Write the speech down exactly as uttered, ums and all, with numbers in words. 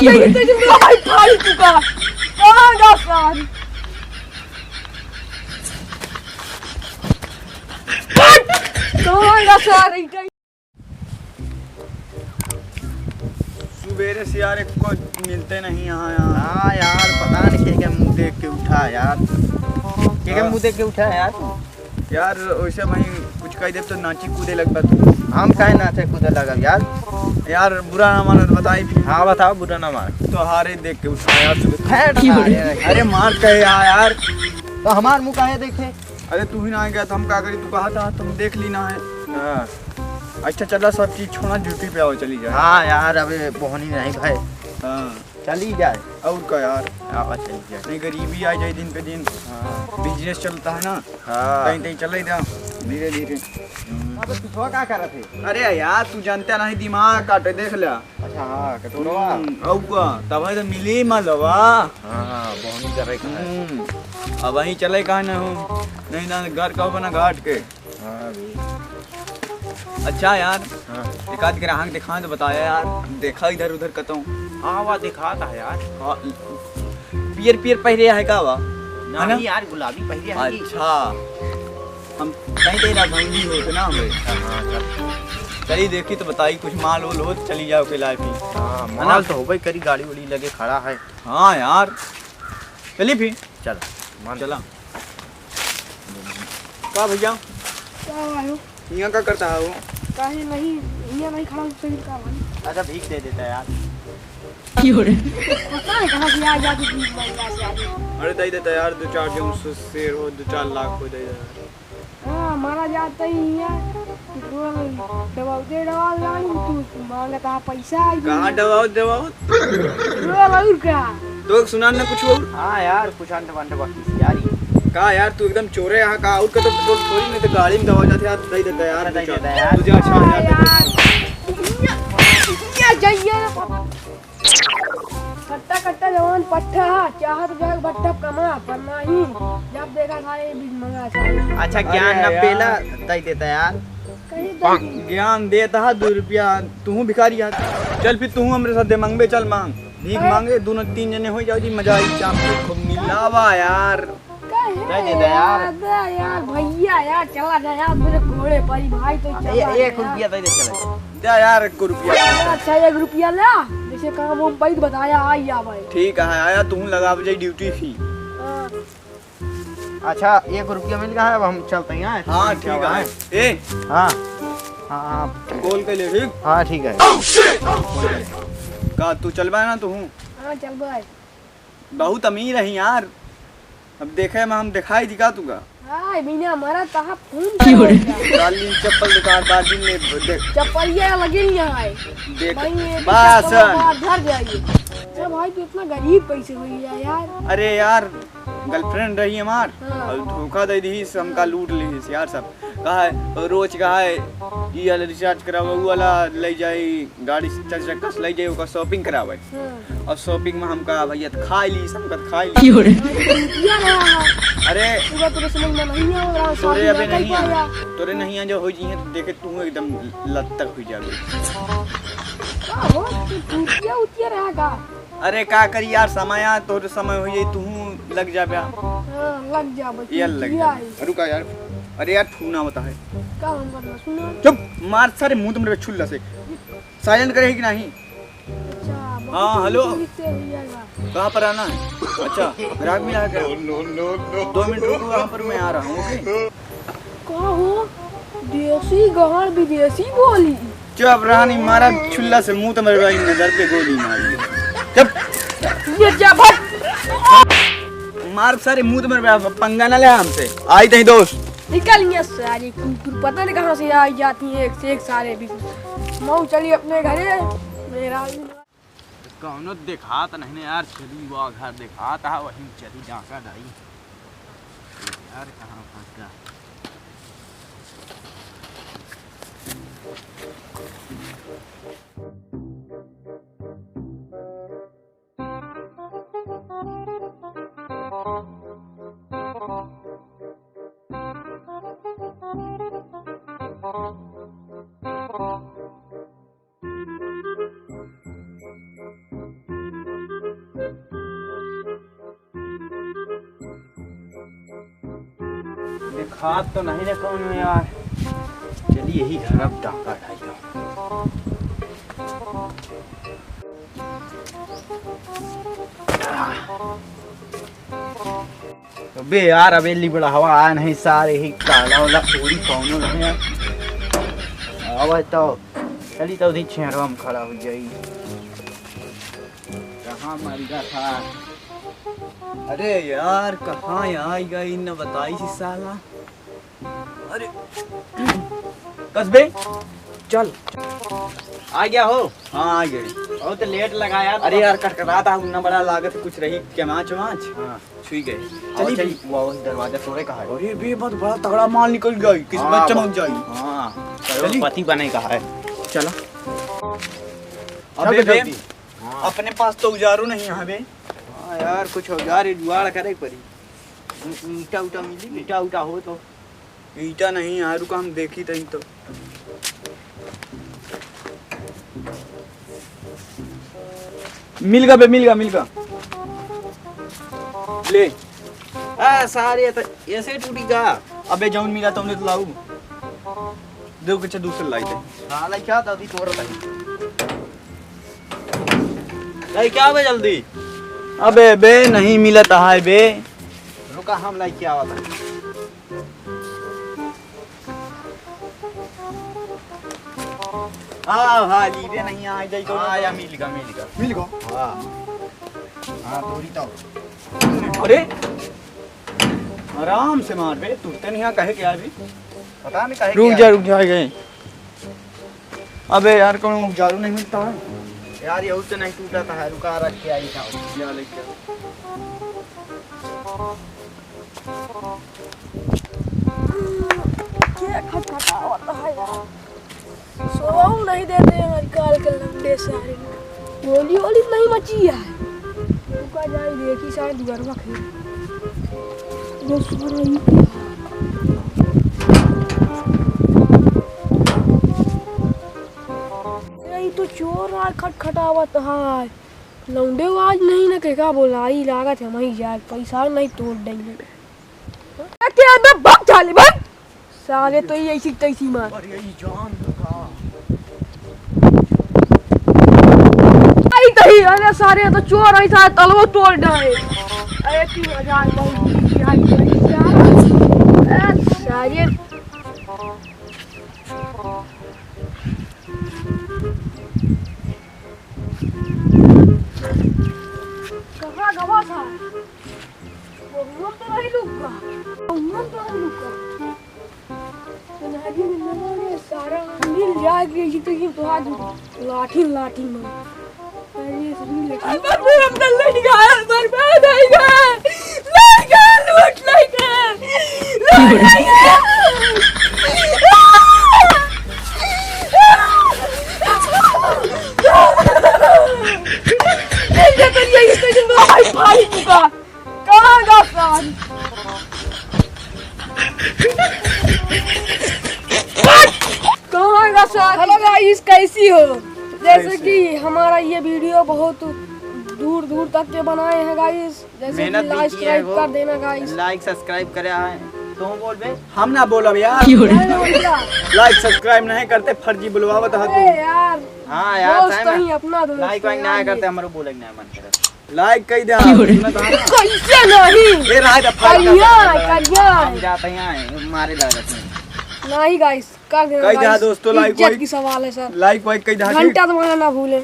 नहीं, तो जो मेरा भाई फाड़ चुका। कहाँ का सार? कहाँ का सार? सुबेरे से यार, एक को मिलते नहीं यहाँ, यहाँ। हाँ यार, पता नहीं के, के मुँह देख के उठा यार। के, के हाँ। मुँह देख के उठा यार तू? यार, वैसे वहीं कुछ कह दे तो नाची कूदे लगबा तू। हम काहे नाचे कूदे लगब यार? यार, बुरा ना मानो तो बताई फिर। हाँ, बताओ, बुरा ना मानो। तोहारे देख के उठा यार। है, अरे, अरे, मार कहे आ यार। तो हमार मुँह काहे देखे? अरे, तू ही ना आ गया तो हम का करी? तू कहा था, तुम देख ली ना है। हाँ। अच्छा, चला, सब चीज छोड़ा, ड्यूटी पे आओ, चली जाए। हाँ यार, अबे बोहनी नहीं भाई। हाँ। चली जाए। और का यार? हाँ, चली जाए। नहीं, गरीबी आ जाए दिन पे दिन। हाँ। बिजनेस चलता है ना। हाँ। कहीं, कहीं चले जा, धीरे, धीरे। हम्म। अबे, तू का करत है? अरे यार, तू जानता नहीं, दिमाग काटे, देख ले। अच्छा, हाँ, कटोरवा। हम्म, और का? तब है तो मिली मलवा। हाँ, बोहनी करे का है। हम्म, अब वहीं चले का ना हो, नहीं ना घर का बना घाट के। हाँ भी। अच्छा यार, हाँ। एक आध ग्राहक दिखाए तो बताया यार, देखा इधर उधर कतहूँ। हाँ, वा दिखाता है यार। हाँ, पियर पियर पहिरे है का वा? है ना? नहीं यार, गुलाबी पहिरे है कि। अच्छा, हम कहीं कहीं राजधानी होते ना हमें। हाँ, हाँ, चल। चलिए देखी तो बताई, कुछ माल वोल हो तो चली जाओ के लाए फिर। हाँ, है ना? माल तो होबे करी, गाड़ी उड़ी लगे खड़ा है। हाँ यार, चलिए फिर। चल, मान चला। का भैया? का भाई? हियाँ का करता है वो? काहे नहीं, हियाँ नहीं खड़ा हो सही का भाई? अच्छा, भीख दे देता यार। क्यों रे? पता नहीं कहाँ से आ जाती भीख मांगने से आदमी। अरे, दे देता यार, दो चार जो से-, शेर हो, दो चार लाख हो, दे दे यार। हाँ, मारा जाता ही हियाँ। पेट्रोल डबावते डबावत गाड़ी, तू मांगता है पैसा। कहाँ डबावत डबावत? पेट्रोल और का? तो सुना ना कुछ और। हाँ यार, कुछ अंट बंट बाकी यार। का यार, तू एकदम चोरे यहाँ का, और का तो पेट्रोल थोड़ी, नहीं तो गाड़ी में दबा जाते यार, दे देता यार, अच्छा, दे दो चार, देता यार। दो चार, अच्छा, यार। यार, जाइए रे पापा। कट्टा कट्टा जवान पट्ठा हा, चाहत जाग भट्ठा कमा, पर नाही, जब देखा सारे बीच मंगा सारे। अच्छा, अरे ज्ञान न यार। पेला, दे देता यार। कहीं तो ज्ञान देता हा दो रुपया, तू भिखारी है। चल फिर तू हमरे साथ दे मंगबे, चल मांग। भीख अरे। मांगे, दोनों तीन जने हो जाओ जी, मजा आई, चाप के खूब मिलावा यार। काहे? दे दे दे यार। दे यार, भैया यार, चला जा यार, मेरे घोड़े पर ही भाई, तो चला ए-, एक जा यार। रुपया दे दे, चले। दे यार, एक रुपया। अच्छा, एक रुपया ला, जैसे काम वाम पाई तो बताया, आई आ भाई। ठीक है, आया, तू लगा बजे ड्यूटी फी। हाँ। अच्छा, एक रुपया मिल गया है, अब हम चलते हैं, हाँ, ठीक है। ए। हाँ। हाँ, हाँ। कॉल कर ले, ठीक? हाँ, ठीक है। का तू चलबा ना तू? हाँ, चलबा। बहुत अमीर है यार। अब देखे में हम दिखाई दिखा तुका। हाँ, बिना मरा तहा फोन क्यों रे? डार्लिंग चप्पल दुकान बार्लिन ले देख। चप्पलिया लगे नहीं है। देख, भाई, ये तो बस। चप्पल बाहर धर जाइए। अरे भाई, तू इतना गरीब कैसे हो गया यार? अरे यार, गर्लफ्रेंड रही हमार, हाँ। और धोखा दे दी, हमका लूट ली यार सब। कहा है, रोज कहा है, ये वाला रिचार्ज करावा, वो वाला ले जाई, गाड़ी चार चक्का से ले जाई, ओकर शॉपिंग करावे। हाँ। और शॉपिंग में हमका भैया तो खाई ली, हमका तो खाई ली। क्यों रे? हाँ, तो रुपया रहा है। अरे। पूरा तोरे समझ में नहीं आ रहा, तोरे शादी अबे ना नहीं कर आ, पाया। तोरे नहीं आ, जो हो जी है तो देखे तू एकदम लत्तक हो जाबे। का हो, तू रुपया उतिया रहा का? अरे का करी यार, समय आ, तोरे समय हो जाई, तू लग जाबे। हाँ, लग जाबे, ये लग रुपया जाबे। है। रुका यार, अरे यार, फोन आवता है। का हम करना, सुना? चुप, मार सारे मुंह तुमरे छुल्ला से। साइलेंट करे है कि नहीं? अच्छा, बहुत हाँ, हेलो। तेज तेज हो जाएगा। कहाँ पर आना है? अच्छा, ग्राहक भी आ गया। No, no, no, no। दो मिनट रुको, यहाँ पर मैं आ रहा हूँ, ओके? का हो? देसी गाड़ विदेशी बोली। चुप रहा, नहीं मारा छुल्ला से मुंह तुम्हारे भाई नजर पे गोली मारी। चुप। ये जा भाग। मार सारे मुंह तुम्हारे भाई, पंगा ना ले हमसे। आई तहीं दोस्त। निकल ये सारी कुकुर, पता नहीं कहाँ से आई जाती है एक से एक सारे भी। मऊ चली अपने घरे, मेरा भी कौनो देखात नहीं ने यार, चली वो घर देखात है, वहीं चली जाकर दाई। यार कहाँ फंस गया? हाथ तो नहीं रे कौन यार। चलिए यही घर अब डाका ढाई का। अबे यार, अबे लिबड़ा हवा आया नहीं सारे ही काला वाला पूरी कौनो नहीं यार। आवा तो चली तो उधी छेड़वा में खड़ा हो जाई। कहाँ मर गया था? अरे यार, कहाँ यहाँ आई गई, न बताई सी साला। अरे, कस बे, चल। आ गया हो? हाँ, आ गए। बहुत लेट लगा यार। अरे यार, कटकटात है, उन्ना बड़ा लागत है, कुछ रही केमाच वेमाच। हाँ। छुई गए। चली और चली। चली, वो दरवाजा तोरे कहा है। अरे बे, बहुत बड़ा तगड़ा माल निकल गई, किस्मत हाँ, चमक जाई। हाँ, चली। करोड़पति बने कहा है। चला। अबे चल बे, जल्दी। हाँ। अपने पास तो उजारू नहीं है बे। हाँ यार, कुछ औजार जुगाड़ करे पड़ी। ईंटा उटा मिली, ईंटा उटा हो तो। ईंटा नहीं यार, रुका हम देखी तहीं तो। मिल गा बे, मिल गा, मिल गा। ले। आ, सारे तो ऐसे टूटी गा। अबे जौन मिला तौने तो लाऊ। देखो कुछ दूसरे लाई थे। हाँ, लाई क्या था अभी तोड़ रहा है। लाई क्या बे जल्दी? अबे बे, नहीं मिलत है बे। रुका, हम लाई क्या वाला। हाँ, हाँ, लीबे नहीं आ जाई तो। हाँ, या मिल गा, मिल गा। मिल गा? हाँ। हाँ, तोरी तो। अरे, आराम से मार बे, तुरते नहीं आ, कहे क्या अभी? पता नहीं कहे रुक क्या जा, है। रुक जा, आ गए। अबे यार, कौनो उजारू नहीं मिलता है? यार, यहू से नहीं टूटा था, रुका रख के आई था। क्या लेके? क्या खटखटावत है यार? सोवाऊ नहीं देते हैं आजकल के लंडे सारे। गोली वोली नहीं मची है। रुका जाए, देखी शायद दुआरवा खेल। जो सोवाऊ नहीं किया। अरे, ई तो चोर आ खटखटावत है। लौंडे आज नहीं ना के का बोलाई, लागत है वहीं जाए, पैसा नहीं तोड़ देंगे। क्या बे, भाग साले, भाग। साले तो ये ऐसी तैसी मार। अरे, ये जान का। आई तही, अरे सारे तो चोर आई, सारे तलवो तोड़ डाले। अरे, तीन हजार बहुत। अरे, सारे। कहाँ गवा था? वो हम तो नहीं लुका। वो हम तो नहीं लुका। तो नाजी में लगा के सारा मिल जाए कि जी तो ये तो आज लाठी लाठी में। अरे, सही लगी। अरे, बाप रे, हम तो लड़ गए, बर्बाद हो गए। लड़ गए, लूट लड़ गए। लूट लड़ गए। भाई, भाई, कहाँ का सार? कहाँ का सार? Hello guys, कैसी हो? जैसे कैसे? कि हमारा ये video बहुत दूर दूर तक के बनाए हैं guys, जैसे कि मेहनत भी like किए हैं subscribe वो। कर देना guys। Like subscribe करे आए। तू बोल बे। हम ना बोलब यार। क्यों रे? नहीं बोलता। Like subscribe नहीं करते, फर्जी बुलवावत है अरे तू। यार। हाँ यार, दोस्त सही में। ही अपना दोस्त like वाइक है ना यार। करते, हमरो बोले के ना मन करे। Like कई दे। क्यों रे? सुनत है ना? कैसे नहीं? ए, रहा था, फाइल करिया, का करिया। हम जाते हैं, मारे लागत हैं। नहीं guys, कर देना कई दे guys। दोस्तों, like इज्जत वाइक। की सवाल है सर। Like वाइक कई दे। घंटा दबाना ना भूलें।